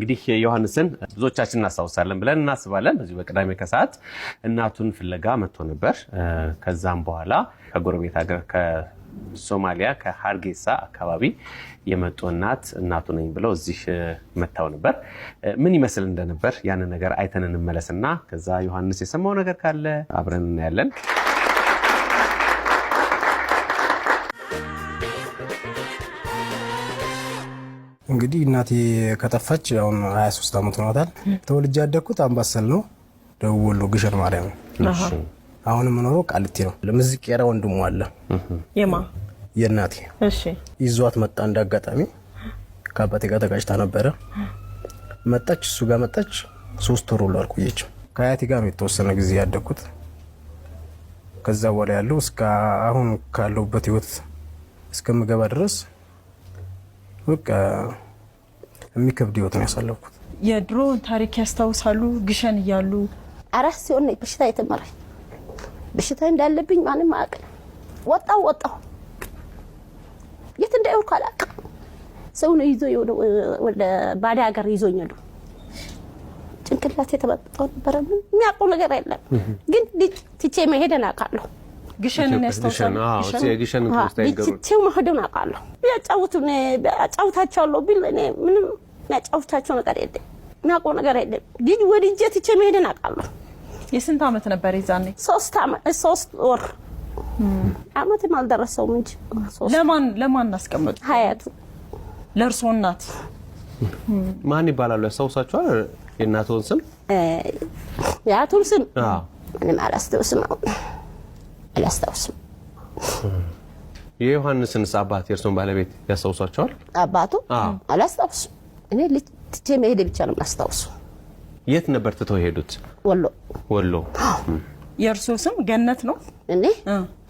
እንግዲህ ዮሐንስን ብዙዎቻችን እናስታውሳለን ብለን እናስባለን። በዚሁ በቅዳሜ ከሰዓት እናቱን ፍለጋ መጥቶ ነበር። ከዛም በኋላ ከጎረቤት ሀገር ከሶማሊያ ከሀርጌሳ አካባቢ የመጡ እናት እናቱ ነኝ ብለው እዚህ መጥተው ነበር። ምን ይመስል እንደነበር ያንን ነገር አይተን እንመለስና ከዛ ዮሐንስ የሰማው ነገር ካለ አብረን እናያለን። እንግዲህ እናቴ ከጠፋች አሁን 23 ዓመት ሆኗታል። ተወልጄ ያደግኩት አምባሰል ነው፣ ደቡብ ወሎ ግሸን ማርያም ነው። አሁን የምኖረው ቃሊቲ ነው። ለምዝቄራ ወንድሙ አለ። የማ? የእናቴ። እሺ። ይዟት መጣ። እንዳጋጣሚ ከአባቴ ጋር ተጋጭታ ነበረ። መጣች፣ እሱ ጋር መጣች። 3 ወር ሁሉ አልቆየችም። ከአያቴ ጋር ነው የተወሰነ ጊዜ ያደግኩት። ከዛ በኋላ ያለው እስከ አሁን ካለሁበት ህይወት እስከምገባ ድረስ በቃ የሚከብድ ህይወት ነው ያሳለፍኩት። የድሮውን ታሪክ ያስታውሳሉ? ግሸን እያሉ አራስ ሲሆን ነው በሽታ የተመራኝ። በሽታ እንዳለብኝ ማንም አያውቅም። ወጣሁ የት እንዳይወርኩ አላውቅም። ሰው ነው ይዞ ወደ ባዳ ሀገር ይዞኝ ሄዱ። ጭንቅላቴ ተበጥብጦ ነበረ። የሚያውቀው ነገር የለም። ግን ልጅ ትቼ መሄድን አውቃለሁ። ግሸንን ያስታውሳሉ? ግሸን ልጅ ትቼው መሄድን አውቃለሁ። ያጫውታቸዋለሁ ቢል እኔ ምንም የሚያጫውታቸው ነገር የለም። የሚያውቀው ነገር የለም። ልጅ ወድጄ ትቼ መሄድን አውቃለሁ። የስንት ዓመት ነበር የዛኔ? 3 ዓመት 3 ወር ዓመትም አልደረሰውም እንጂ። ለማን አስቀመጡ? ሀያቱ። ለእርሶ እናት ማን ይባላሉ? ያስታውሳቸዋል? የእናትዎን ስም? የአያቱን ስም ምንም አላስታውስም። አሁን አላስታውስም። የዮሐንስንስ አባት የእርሶን ባለቤት ያስታውሷቸዋል? አባቱ አላስታውስም። እኔ ልጅ ትቼ መሄድ ብቻ ነው የማስታውሰው። የት ነበር ትተው የሄዱት? ወሎ። ወሎ። የእርሶ ስም ገነት ነው? እኔ?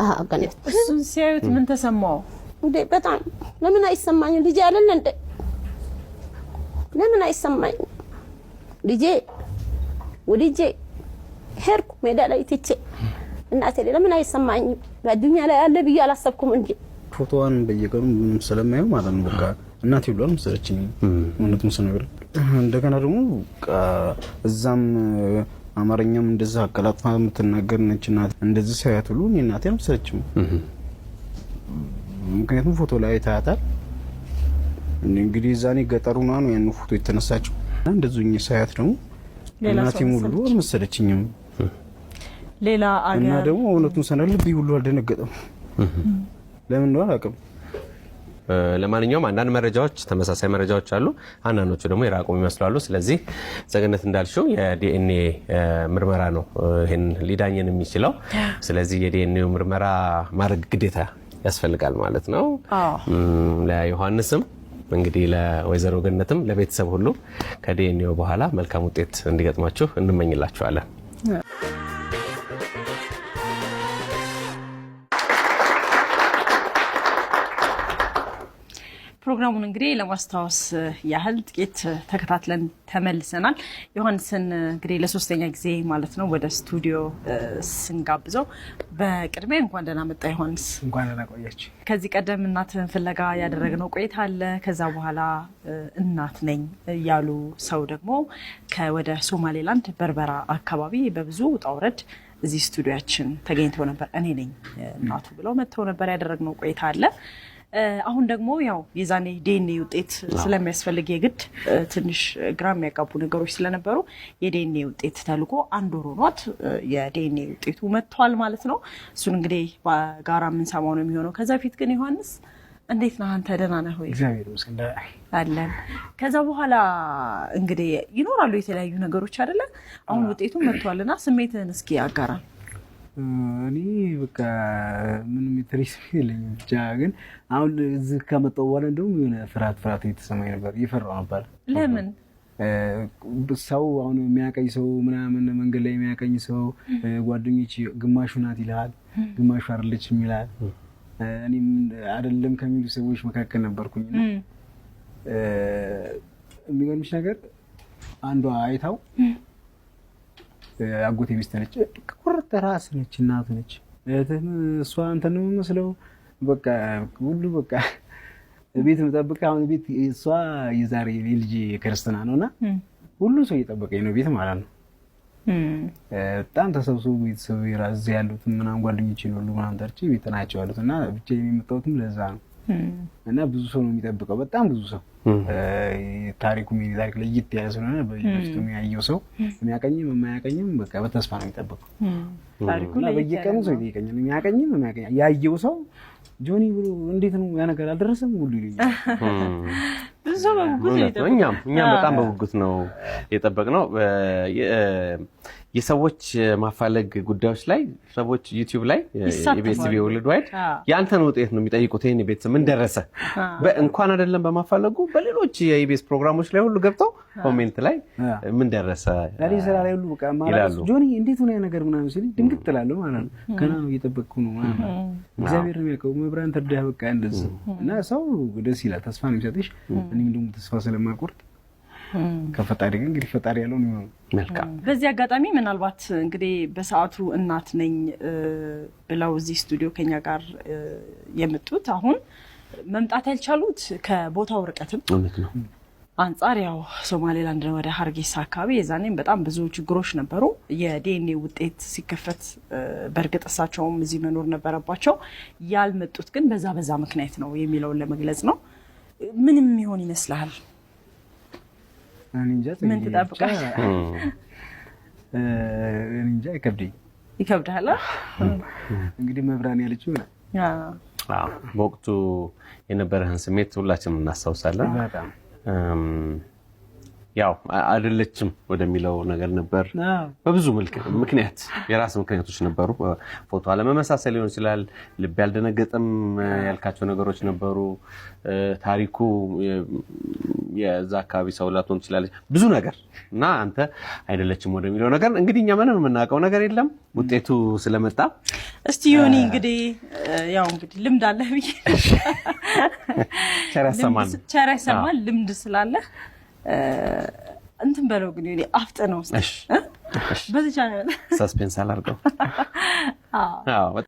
አዎ ገነት። እሱን ሲያዩት ምን ተሰማው? እንዴ በጣም ለምን አይሰማኝም? ልጄ አይደል እንዴ? ለምን አይሰማኝም? ልጄ ወልጄ ሄድኩ ሜዳ ላይ ትቼ እናቴ ለምን አይሰማኝም? በዱንያ ላይ አለ ብዬ አላሰብኩም እንጂ ፎቶዋን በየቀኑ ስለማየው ማለት ነው በቃ እናቴ ብሎ አልመሰለችኝም። እውነቱን ስነግርህ እንደገና ደግሞ እዛም አማርኛም እንደዛ አቀላጥፋ የምትናገር ነች እናቴ። እንደዚህ ሳያት ሁሉ እኔ እናቴ አልመሰለችም። ምክንያቱም ፎቶ ላይ አይታያታል። እንግዲህ እዛኔ ገጠሩ ነው ያን ፎቶ የተነሳችው። እንደዚሁ ሳያት ደግሞ እናቴ ሙሉ አልመሰለችኝም። ሌላ አገር እና ደግሞ እውነቱን ስነግርህ ልቤ ሁሉ አልደነገጠም። ለምን እንደሆነ አላውቅም። ለማንኛውም አንዳንድ መረጃዎች ተመሳሳይ መረጃዎች አሉ፣ አንዳንዶቹ ደግሞ የራቁ ይመስላሉ። ስለዚህ ጸገነት እንዳልሽው የዲኤንኤ ምርመራ ነው ይሄን ሊዳኘን የሚችለው። ስለዚህ የዲኤንኤ ምርመራ ማድረግ ግዴታ ያስፈልጋል ማለት ነው። ለዮሐንስም እንግዲህ ለወይዘሮ ገነትም ለቤተሰብ ሁሉ ከዲኤንኤው በኋላ መልካም ውጤት እንዲገጥማችሁ እንመኝላችኋለን። ፕሮግራሙን እንግዲህ ለማስታወስ ያህል ጥቂት ተከታትለን ተመልሰናል። ዮሐንስን እንግዲህ ለሶስተኛ ጊዜ ማለት ነው ወደ ስቱዲዮ ስንጋብዘው በቅድሚያ እንኳን ደህና መጣ ዮሐንስ። እንኳን ደህና ቆያችሁ። ከዚህ ቀደም እናትን ፍለጋ ያደረግነው ቆይታ አለ። ከዛ በኋላ እናት ነኝ ያሉ ሰው ደግሞ ከወደ ሶማሌላንድ በርበራ አካባቢ በብዙ ውጣ ውረድ እዚህ ስቱዲያችን ተገኝተው ነበር። እኔ ነኝ እናቱ ብለው መጥተው ነበር። ያደረግነው ቆይታ አለ። አሁን ደግሞ ያው የዛኔ ዲኤንኤ ውጤት ስለሚያስፈልግ የግድ ትንሽ ግራ የሚያጋቡ ነገሮች ስለነበሩ የዲኤንኤ ውጤት ተልኮ 1 ወር ሆኗት የዲኤንኤ ውጤቱ መጥቷል ማለት ነው። እሱን እንግዲህ በጋራ የምንሰማው ነው የሚሆነው። ከዛ በፊት ግን ዮሐንስ እንዴት ነህ አንተ? ደህና ነህ ወይ? እግዚአብሔር ይመስገን ደህና ነኝ። አለን። ከዛ በኋላ እንግዲህ ይኖራሉ የተለያዩ ነገሮች አይደለ? አሁን ውጤቱ መጥቷልና ስሜትህን እስኪ አጋራን። እኔ በቃ ምንም የተለየ ስሜት የለኝም። ብቻ ግን አሁን እዚህ ከመጣሁ በኋላ እንደውም የሆነ ፍርሃት ፍርሃት እየተሰማኝ ነበር፣ እየፈራሁ ነበር። ለምን? ሰው አሁን የሚያቀኝ ሰው ምናምን መንገድ ላይ የሚያቀኝ ሰው ጓደኞች ግማሹ ናት ይልሃል፣ ግማሹ አይደለችም ይልሃል። እኔም አይደለም ከሚሉ ሰዎች መካከል ነበርኩኝ። እና የሚገርምሽ ነገር አንዷ አይታው አጎቴ ሚስት ነች፣ ቁርጥ ራስ ነች፣ እናቱ ነች፣ እህትህም እሷ አንተን ነው የምመስለው። በቃ ሁሉ በቃ ቤት የምጠብቅህ አሁን ቤት እሷ የዛሬ የልጅ ክርስትና ነው እና ሁሉ ሰው እየጠበቀኝ ነው ቤት ማለት ነው። በጣም ተሰብስቦ ቤተሰብ እዚህ ያሉትን ምናምን ጓደኞቼን ሁሉ ምናምን ጠርቼ ቤት ናቸው ያሉት እና ብቻዬን የመጣሁትም ለዛ ነው። እና ብዙ ሰው ነው የሚጠብቀው፣ በጣም ብዙ ሰው። ታሪኩ የእኔ ታሪክ ለየት ያለ ስለሆነ በፊቱ የሚያየው ሰው የሚያቀኝም የማያቀኝም በቃ በተስፋ ነው የሚጠብቀው። ታሪኩ እና ለየት ያለ በየቀኑ ሰው ነው። ይጠይቀኛል። የሚያቀኝም የማያቀኝም ያየው ሰው ጆኒ ብሎ እንዴት ነው ያ ነገር አልደረሰም ሁሉ ይሉኛል። ብዙ ሰው በጉጉት ነው እውነት ነው። የሚጠብቀው። እኛም በጣም በጉጉት ነው የጠበቅነው። የሰዎች ማፋለግ ጉዳዮች ላይ ሰዎች ዩቲዩብ ላይ ይሳተፋሉ። ኢቢኤስ ቲቪ worldwide የአንተን ውጤት ነው የሚጠይቁት። ይሄን ቤተሰብ ምን ደረሰ? እንኳን አይደለም በማፋለጉ በሌሎች የኢቢኤስ ፕሮግራሞች ላይ ሁሉ ገብተው comment ላይ ምን ደረሰ እኔ ስራ ላይ ሁሉ በቃ ይላሉ። ማለት ጆኒ እንዴት ሆነ ያ ነገር ምናምን ሲል ድንግጥ እላለሁ ማለት ነው። ገና ነው እየጠበቅኩ ነው ምናምን። እግዚአብሔር ነው የሚያውቀው። መብራን ትርዳህ በቃ እንደዚህ እና ሰው ደስ ይላል፣ ተስፋ ነው የሚሰጥሽ። እኔም ደግሞ ተስፋ ስለማቆርጥ ከፈጣሪ ግን እንግዲህ ፈጣሪ ያለው ነው የሚሆነው። መልካም። በዚህ አጋጣሚ ምናልባት እንግዲህ በሰዓቱ እናት ነኝ ብለው እዚህ ስቱዲዮ ከኛ ጋር የመጡት አሁን መምጣት ያልቻሉት ከቦታው ርቀትም እውነት ነው። አንጻር ያው ሶማሌላንድ ወደ ሀርጌሳ አካባቢ የዛኔም በጣም ብዙ ችግሮች ነበሩ። የዲኤንኤ ውጤት ሲከፈት በእርግጥ እሳቸውም እዚህ መኖር ነበረባቸው። ያልመጡት ግን በዛ በዛ ምክንያት ነው የሚለውን ለመግለጽ ነው። ምንም ይሆን ይመስልሃል? እኔ እንጃ። ምን ጽጌ፣ ትጠብቃለህ? ብቻ እኔ እንጃ አይከብደኝም። ይከብድሃል? እንግዲህ መብራን ያለችው ነው። አዎ፣ በወቅቱ የነበረህን ስሜት ሁላችንም እናስታውሳለን። በጣም። ያው አይደለችም ወደሚለው ነገር ነበር። በብዙ ምክንያት የራስ ምክንያቶች ነበሩ። ፎቶ አለመመሳሰል ሊሆን ይችላል። ልብ ያልደነገጠም ያልካቸው ነገሮች ነበሩ። ታሪኩ የዛ አካባቢ ሰው ላትሆን ትችላለች። ብዙ ነገር እና አንተ አይደለችም ወደሚለው ነገር እንግዲህ እኛ ምንም የምናውቀው ነገር የለም። ውጤቱ ስለመጣ እስቲ ዮኒ እንግዲህ ያው እንግዲህ ልምድ አለህ ብዬ ቸር ያሰማን። ቸር ያሰማን። ልምድ ስላለህ እንትን በለው ግን ዮኒ አፍጥነው እስኪ። እሺ፣ በተቻለ suspense አላርገው። አዎ። አዎ።